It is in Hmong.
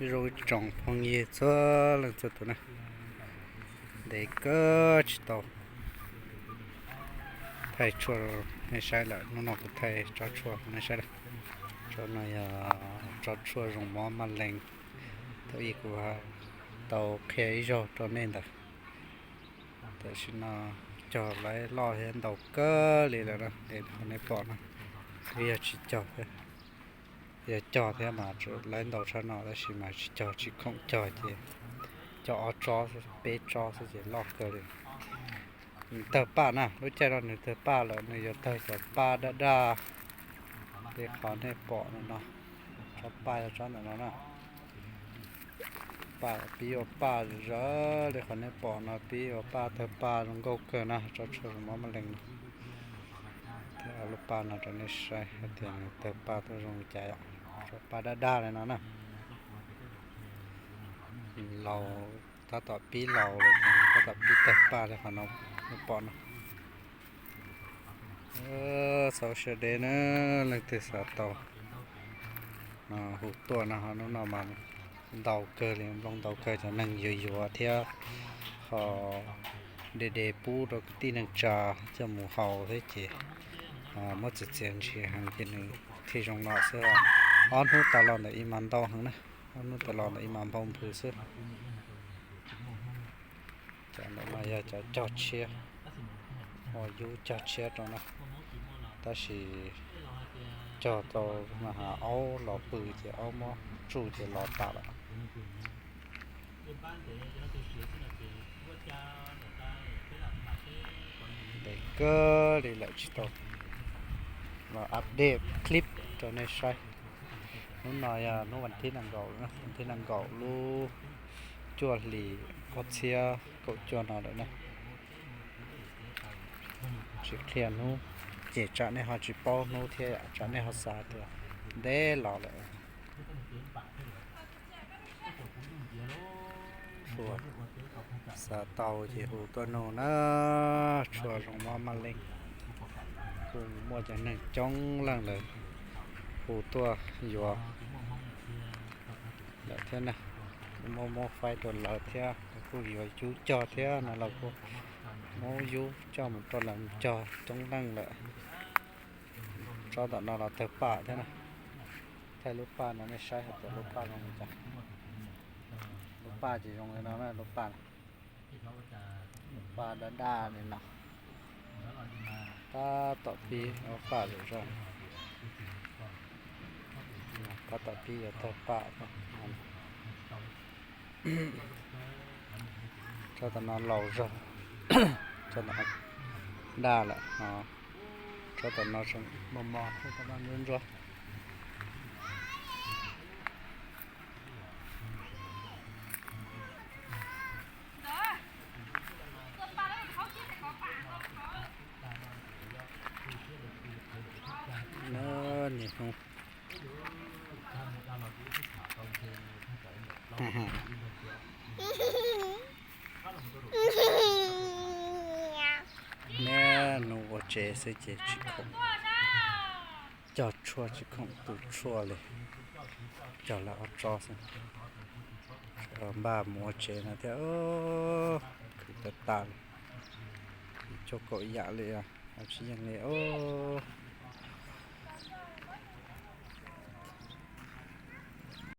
Ib zoo tsoom phooj ywg txhua leej txhua tus na, ntev kawg tsis tau thaij tshuaj nej saib lawm. Hnub no kuv thaij tsob tshuaj nej saib lawm. Tsob no yog tsob tshuaj zoo mob maj lees, thaum ub kuv tau qhia ib zaug rau nej ntawd. Tam sim no cog lawv loj thiab ntau kawg li lawm na, es qhov nej pom no twb yog tsis cog thiab. Yog cog thiab mas lawv ntau tshaj no, tab sis mas tsis cog, tsis khoom cog ces cog ob tsob, peb tsob xwb ces loj kawg li. Nws tawg paj na, lub caij no nws tawg paj lawm, nws yuav tawg cov paj daj daj li qhov nej pom no no. Tsob paj yog tsob ntawm no na. Paj, pib ua paj zawv li qhov nej pom no, pib ua paj tawg paj zoo nkauj kawg na, tsob tshuaj zoo mob maj lees no. Thiab lub paj no rau nej saib hais tias nws tawg paj tuaj zoo li cas yom, tsob paj daj daj li no na. Laus, tab tom pib laus lawm, tab tom pib tawg paj li qhov no nej pom no. Xaus sawv daws na, leej twg xav tau hu tuaj no, hnub no mas ntau kawg li, nplooj ntau kawg, cov neeg yuav yuav thiab ho de de pub rau kwv tij neej tsa coj mus haus thiab ces muab txiav txiav ntshiav heev ces nws thiaj zoo no xwb. Ob hnub tas los ntawm ib mas ntau heev na, ob hnub tas los ntawm ib mas nphau nphws xwb. Cov ntawm no yog cov cog tshiab, ua yub cog tshiab rau na, tab sis cog tau mas aub los pw ces aub muab tsuj ces los tas lawm. Ntev kawg li lawm tsis tau los update clip rau nej saib. Hnub no yog hnub vas thib nees nkaum, vas thib nees nkaum lub cuaj hlis ob txhiab kaum cuaj no lawm na. Tsis qhia hnub, ces tsam nej ho tsis paub hnub thiab, tsam nej ho xav tias ntev los lawm. Xav tau ces hu tuaj nug na, tshuaj zoo mob maj lees. Kuj muaj cov neeg coob leej lawm hu tuaj yuav lawm thiab na. Kuj muab muab faib rau lawv thiab, lawv kuj yuav yub cog thiab no, lawv kuj muab yub coj mus rau lawv cog coob leej lawm. Tsob ntawm no los tawg paj thiab na. Thaij lub paj no nej saib hais tias lub paj zoo li cas. Lub paj ces zoo li no na, lub paj, lub paj daj daj li no. Tab tom pib ua paj lawm zog, tab tom pib yuav tawg paj. Tsob tom no laus zog, tsob tom no daj lawm, tsob tom no tseem mos mos, tsob tom no ntsuab ntsuab. Niaj hnub niaj hnub ua tsev xwb ces tsis khoom cog tshuaj, tsis khoom tu tshuaj li, cog lawm ob tsob xwb. Npaj mus ua tsev no thiab, khwv tag tas li, cuaj kaum yam li, tsis yeej li os.